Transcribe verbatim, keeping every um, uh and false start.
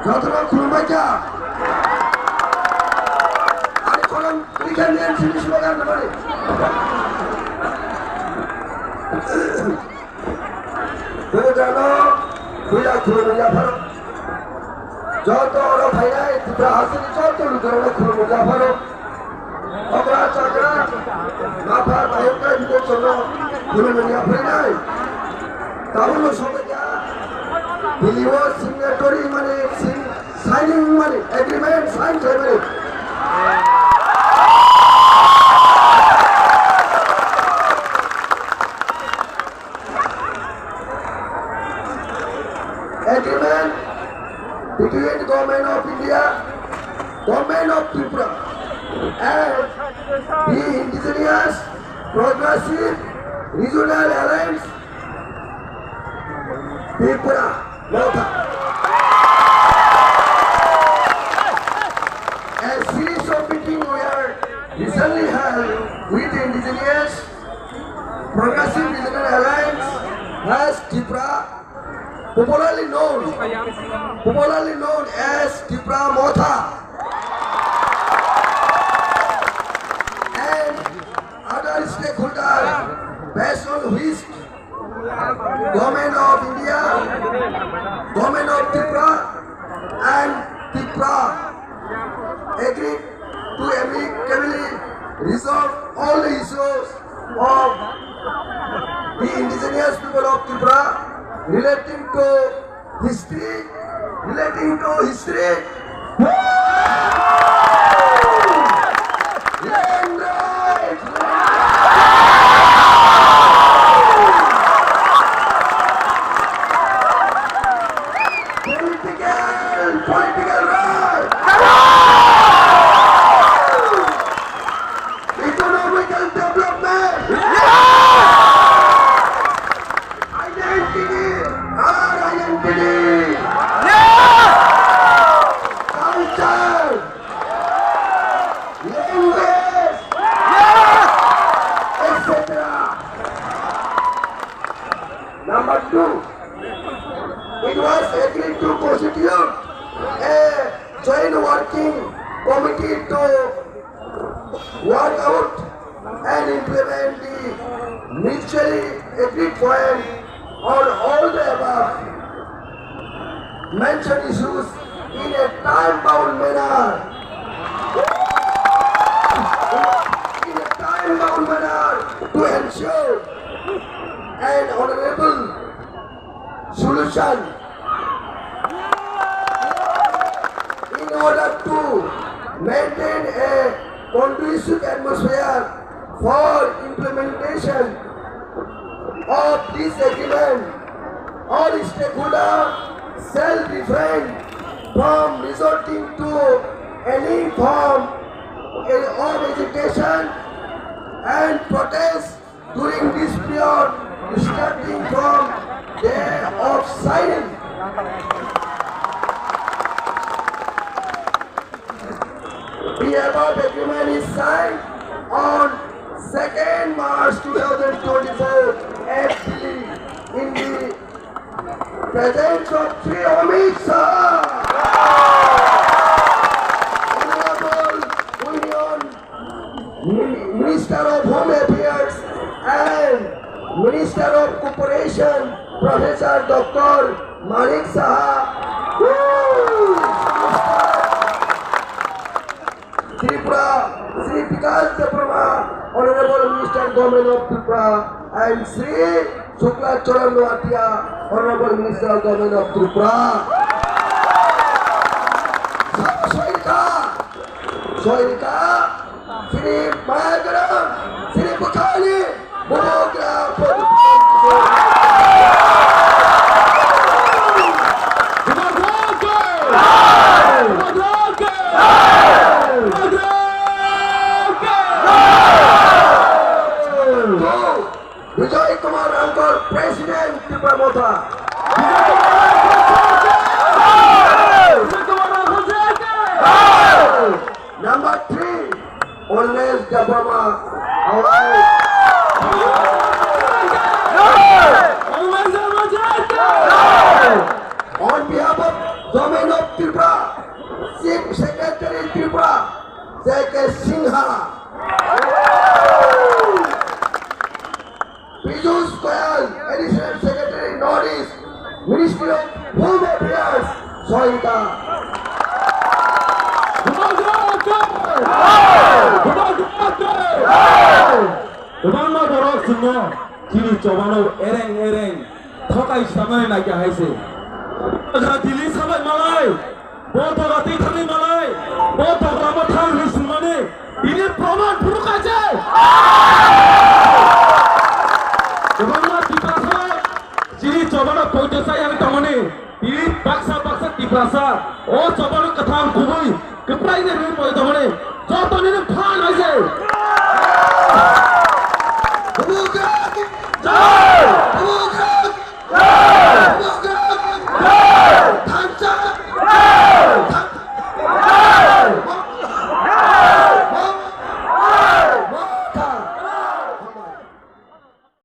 Jotono khulumbaikha. Ani khorang rikha niyan sini slogan nani. Bwrwirano puila khulumwi yapharo. Joto oro phainai Tripura hasteni joto lukurokno khulumwi yapharo. Okra chakra mapha tayoknai bidokchokno khulumwi yaphainai. Tabukno sobaikha. Bili o signatory mani sing- Signing mani, agreement sign khlaimani. Agreement between Government of India, Government of Tripura and the Indigenous Progressive Regional Alliance Tripura Motha. A series of meetings were recently held with the Indigenous Progressive Regional Alliance as Tripura, popularly known, popularly known as Tripura Motha, and other stakeholders, based on which Government of India, Government of Tripura and Tripura agreed to amicably resolve all the issues of the indigenous people of Tripura relating to history, relating to history. Land rights. Political, political rights. Economical development. Identity, our identity. Culture, language, et cetera. Number two, it was agreed to constitute a joint working committee to work out and implement the mutually agreed point on all the above mentioned issues in a time-bound manner. In a time-bound manner to ensure an honorable solution in order to maintain a conducive atmosphere for implementation of this agreement. All stakeholders shall refrain from resorting to any form of agitation and protest during this period, starting from day of signing. The above agreement is signed on second March two thousand twenty-four at Delhi in the presence of Shri Amit Shah, Honorable Union Min-, Minister of Home Affairs and Minister of Cooperation, Professor Doctor Manik Saha. Tripura, Shri Bikash Debbarma, Honorable Minister, Government of Tripura, and Shri Shukla Charan Noatia, Honorable Minister of Government of Tripura. Sabo soirika, soirika, Shri Mayagrang, Shri Bukhari, Bubagra, Bubagra. Bubagra. Bubagra. Bubagra. Vijay Kumar Rangkar, President, Tipra Motha. Number three, Orlesh Debbarma. On behalf of Government Union of Tripura, Chief Secretary Tripura, J K Singha, Piyush Goyal, Additional Secretary North East, Ministry of Home Affairs, Sohita. Kwbangma borok chwngno chini chobano ereng ereng thokai samani naikha hai se. Jora Delhi sabai malai, bo doga twi thangwi malai, bo doga bo thang hwnwi swngmani bini proman phuru kaise. Kwbangma Tiprasa chini chobano poito chayang tongmani. Tini baksa baksa Tiprasa o chobano kwthang kubui kwprai ni rwi poi tongmani joto nini phan hai se. Bubugra ki jai! Bubugra ki jai!